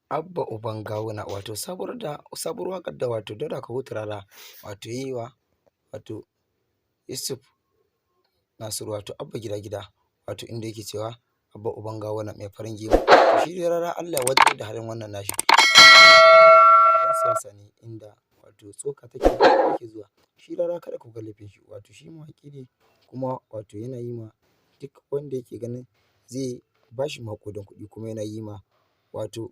Abba Uban Gawuna, wato sabuwar da sabuwar waƙar da wato Dauda Kahutu Rara wato yi wa wato Yusuf Nasiru, wato Abba Gida Gida, wato inda yake cewa Abba Uban Gawuna mai farin gemu. To shi dai Rara, Allah ya wadar da halin wannan nashi. Ɗan siyasa ne, inda wato tsoka take yake zuwa. Shi Rara, kada ku ga laifin shi, wato shi mawaƙi ne, kuma wato yana yi ma duk wanda yake ganin zai ba shi maƙudan kuɗi, kuma yana yi ma wato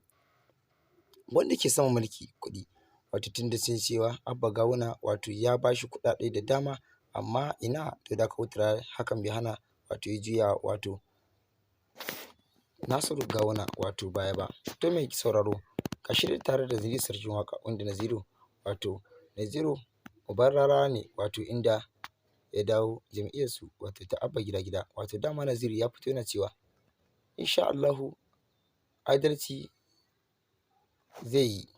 wanda ke saman mulki kuɗi, wato tunda sun cewa Abba Gawuna wato ya ba shi kuɗaɗe da dama, amma ina, Dauda Kahutu Rara hakan bai hana wato ya juya wato Nasiru Gawuna wato baya ba. To mai sauraro, ka shirya tare da Naziru Sarkin Waƙa, wanda Naziru, wato Naziru uban Rara ne, wato inda ya dawo jam'iyyarsu, wato ta Abba Gida Gida. Wato dama Naziru ya fito yana cewa insha Allahu adalci zai yi,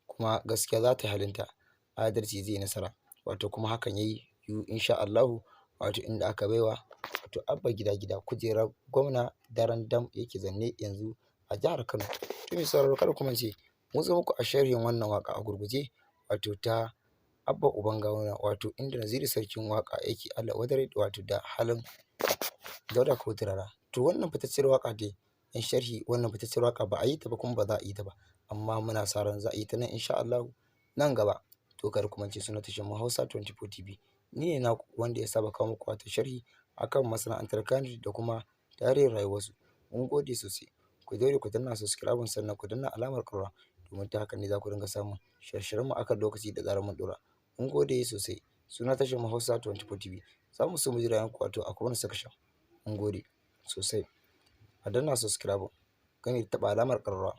kuma gaskiya za ta yi halinta, adalci zai yi nasara, wato kuma hakan ya yi insha Allahu, wato inda aka baiwa wato Abba Gida Gida kujerar gwamna daren dam yake zanne yanzu a jihar Kano. To mai sauraro, kada ku mance mun zo muku a sharhin wannan waƙa a gurguje, wato ta Abba Uban Gawuna, wato inda Naziru Sarkin Waƙa yake Allah wadare wato da halin Dauda Kahutu Rara. To wannan fitacciyar waƙa dai, in sharhi wannan fitacciyar waƙa ba a yi ta ba, kuma ba za a yi ta ba, amma muna sa ran za a yi ta nan insha Allahu nan gaba. To kada ku mance, suna tashar mu Hausa 24 TV. Ni ne naku wanda ya saba kawo muku wato sharhi akan masana'antar Kannywood da kuma tarihin rayuwarsu. Mun gode sosai. Ku daure ku danna subscribe, sannan ku danna alamar ƙararrawa, domin ta haka ne za ku dinga samun shirye-shiryen mu akan lokaci da zarar mun ɗora. Mun gode sosai. Suna tashar mu Hausa 24 TV. Za mu so mu ji ra'ayinku wato a comment section. Mun gode sosai. A danna subscribe gami da taɓa alamar ƙararrawa.